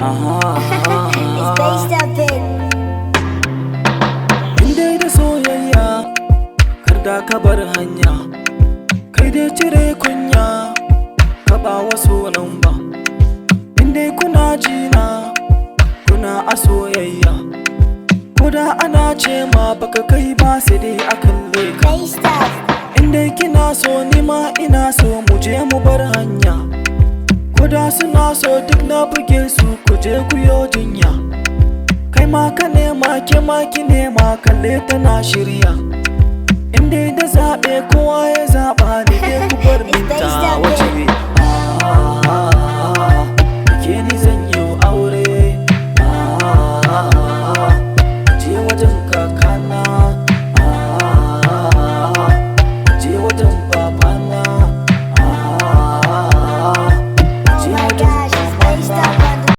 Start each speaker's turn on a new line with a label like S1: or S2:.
S1: It's based up in.
S2: In dai da soyayya, kar da ka bar hanya. Kai dai cire kunya, ka ba wasu ba. In dai kuna jina, kuna a soyayya. Ko da ana ce ma baka kai ba, sai dai a kalle ka.
S1: Based up.
S2: In dai kina so, ni ma ina so, mu je mu bar hanya. Ko da suna so, duk na buge su, ku je ku yo jinya. Kai ma ka nema, ke ma ki nema, kalle tana shirya. In dai da zaɓe, kowa ya zaɓa, ni dai ku bar min ta waje.